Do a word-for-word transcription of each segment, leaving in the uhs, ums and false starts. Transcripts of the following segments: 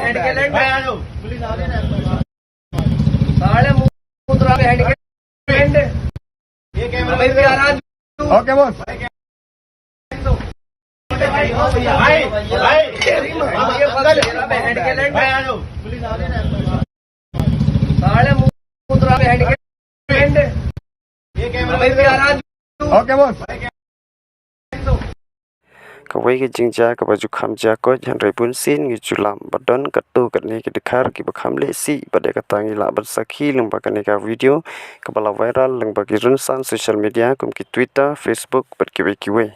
हैंड के लैंड। भाई, आ जाओ। पुलिस आ रही है। साले मुंह उतरा के हैंड के लैंड। ये कैमरा बंद करो। ओके, बॉस। भाई, भाई। ये बगल है, हैंड के लैंड। भाई, आ जाओ। पुलिस आ रही है। साले मुंह उतरा के हैंड के लैंड। ये कैमरा बंद करो। ओके, बॉस। Kawei ka jingjia kaba ju kham jia koit, hynrei bun sien ngi ju lam ba don katto katne ki dkhar kiba kham lehsih, bad ïa kata ngi lah ban sakhi lyngba kane ka video kaba la viral lyngba ki rynsan social media kum ki Twitter, Facebook bad kiwei kiwei.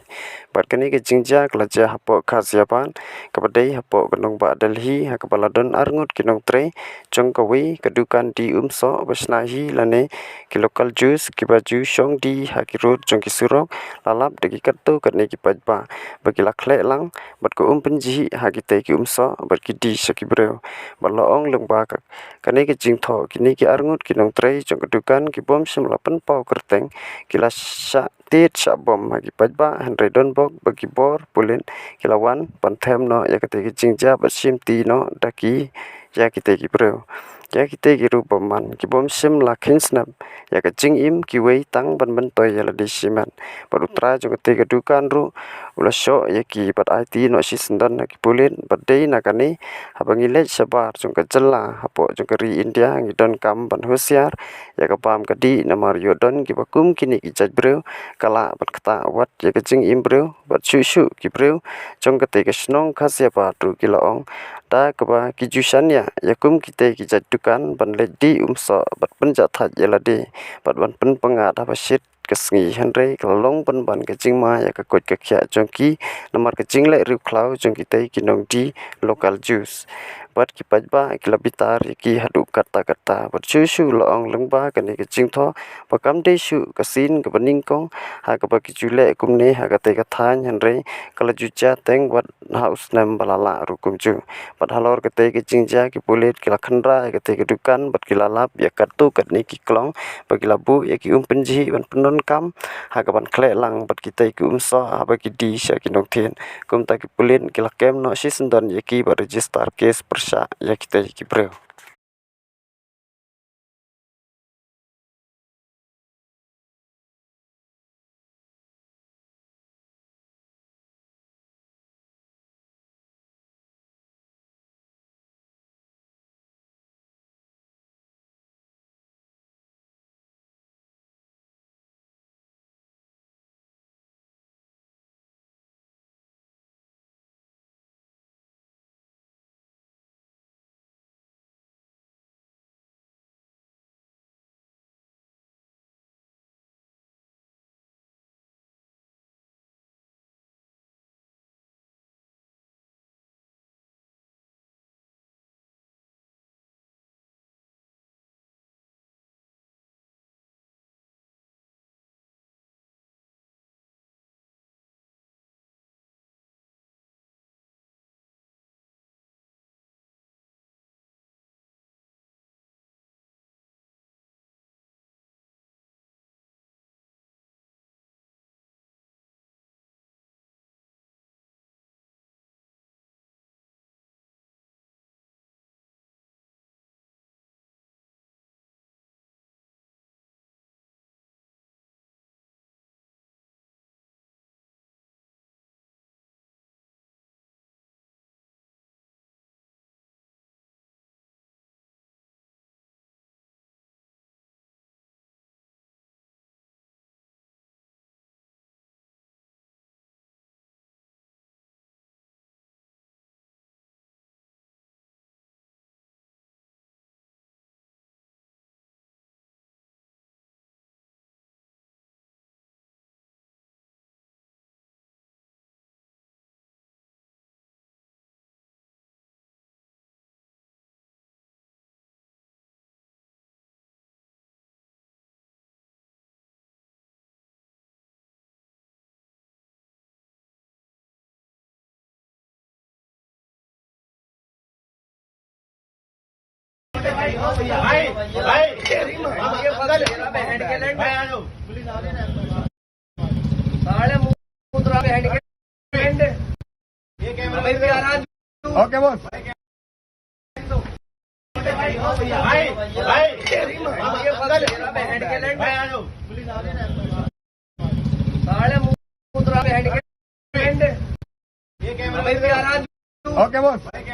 Bad kane ka jingjia ka la jia hapoh Ghaziabad, kaba dei hapoh ka nongbah Delhi, ha kaba la don arngut ki nongtrei jong kawei ka dukan die umsoh ba shna hi lane ki local juice kiba ju shong die ha ki rud jong ki surok, la lap da ki katto katne ki paidbah ba ki la khleh lang bad ka um pynjhieh ha kitei ki umsoh bad ki die sha ki briew. Bad la ong lyngba ka, kane ka jingthoh, kine ki arngut ki nongtrei jong ka dukan ki bym shym la pynpaw kyrteng, ki la shah tied shah bom ha ki paidbah, hynrei don bok ba ki bor pulit ki la wan ban them noh ïa katei ka jingjia bad shim ti noh da ki ïa kitei ki briew. Ïa kitei ki ruh bymman ki bym shym la kheiñ snep ïa ka jingim kiwei tang ban myntoi ïa lade shimet. Bad u trai jong katei ka dukan ruh u la shoh ïa ki bad aiti noh shisyndon ha ki pulit. Bad dei na kane, haba ngi leit shabar jong ka jylla hapoh jong ka ri India, ngi donkam ban husiar ïa ka bam ka dih, namar ïoh don kiba kum kine ki jait briew ka lah ban ktah wat ïa ka jingim briew. Bad shuh shuh ki briew jong katei ka shnong Ghaziabad ruh ki la ong da kaba ki ju shaniah ïa kum kitei ki jait dukan ban leit die umsoh bad pynjahthait ïa lade bad ban pynpyngngad haba shit ka sngi, hynrei ka la long pynban ka jingma ïa ka koit ka khiah jong ki namar ka jingleh riewkhlaw jong kitei ki nongdie local juice. Bad ki paidbah ki la bitar ïa ki haduh katta katta. Bad shuh shuh la ong lyngba kane ka jingthoh ba kam dei shuh ka sien kaba nyngkong ha kaba ki ju leh kumne ha katei ka thaiñ, hynrei ka la ju jia teng wat ha u snem ba la lah ruh kumjuh. Bad halor katei ka jingjia ki pulit ki la khynra ïa katei ka dukan bad ki la lap ïa katto katne ki klong ba ki la buh ïa ki um pynjhieh ban pyndonkam ha kaban khleh lang bad kitei ki umsoh haba ki die sha ki nongthied. Kumta ki pulit ki la kem noh shisyndon ïa ki bad register case pyrshah ïa kitei ki briew. ओके बॉस। भाई, भाई, ये बगल है, हैंड के लैंड। भाई, आ जाओ। साले मुंह पे हैंड के लैंड। भाई, प्यारा। ओके, बॉस।